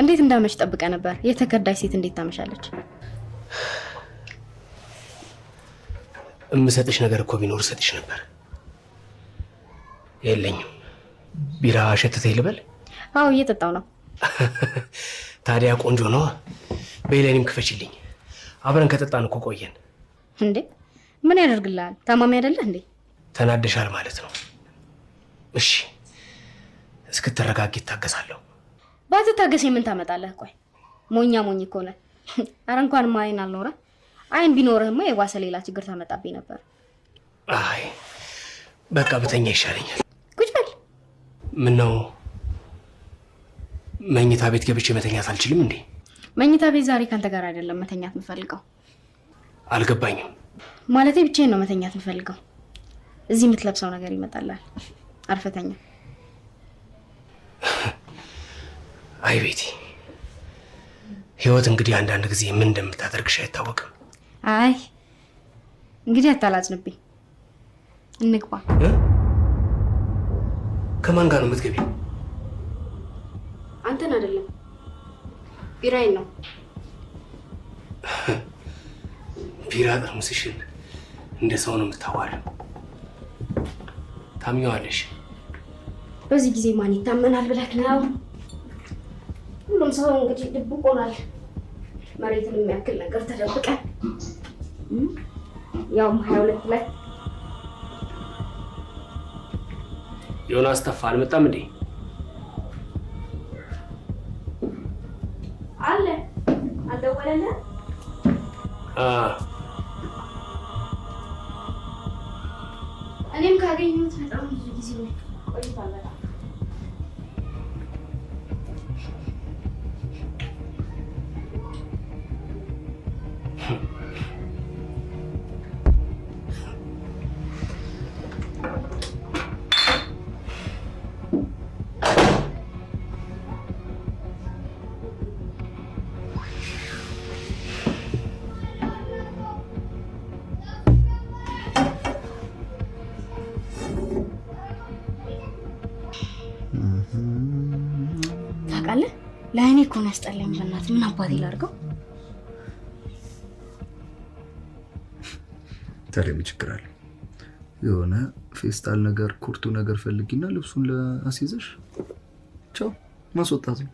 እንዴት እንዳመሽ ጠብቀ ነበር። የተከዳች ሴት እንዴት ታመሻለች? እምሰጥሽ ነገር እኮ ቢኖር እሰጥሽ ነበር። የለኝም። ቢራ ሸተተኝ ልበል? አዎ እየጠጣው ነው። ታዲያ ቆንጆ ነው። በይ ለእኔም ክፈችልኝ። አብረን ከጠጣን እኮ ቆየን። እንዴ ምን ያደርግልሃል? ታማሚ አይደለህ እንዴ? ተናደሻል ማለት ነው። እሺ እስክትረጋጊ እታገሳለሁ። ባትታገሰኝ ምን ታመጣለህ? ቆይ ሞኛ ሞኝ እኮ ነህ። ኧረ እንኳንማ አይን አልኖረ፣ አይን ቢኖርህማ የባሰ ሌላ ችግር ታመጣብኝ ነበር። አይ በቃ ብተኛ ይሻለኛል። ቁጭ በል። ምነው መኝታ ቤት ገብቼ መተኛት አልችልም እንዴ? መኝታ ቤት ዛሬ ካንተ ጋር አይደለም መተኛት የምፈልገው። አልገባኝም። ማለቴ ብቻዬን ነው መተኛት የምፈልገው። እዚህ የምትለብሰው ነገር ይመጣላል። አርፈተኛ። አይ ቤቲ፣ ህይወት እንግዲህ አንዳንድ ጊዜ ምን እንደምታደርግሽ አይታወቅም። አይ እንግዲህ አታላዝንብኝ። እንግባ። ከማን ጋር ነው የምትገቢው? አንተን አይደለም ቢራዬን ነው። ቢራ ጠርሙስሽን እንደ ሰው ነው የምታዋሪው። ታምኘዋለሽ። በዚህ ጊዜ ማን ይታመናል ብለህ ነው? ሁሉም ሰው እንግዲህ ድብቅ ሆኗል። መሬትን የሚያክል ነገር ተደብቀን ያውም 22 ላይ። ዮናስ ጠፋ፣ አልመጣም እንዴ? አለ። አልደወለልህም? እኔም ካገኘሁት በጣም ብዙ ጊዜ ቆይቷል። በጣም ታውቃለህ፣ ለአይኔ እኮ ነው ያስጠላኝ። በእናትህ ምን አባቴ ላድርገው? ታዲያ ምን ችግር አለ? የሆነ ፌስታል ነገር ኩርቱ ነገር ፈልጊና ልብሱን ለአስይዘሽ ቻው ማስወጣት ነው።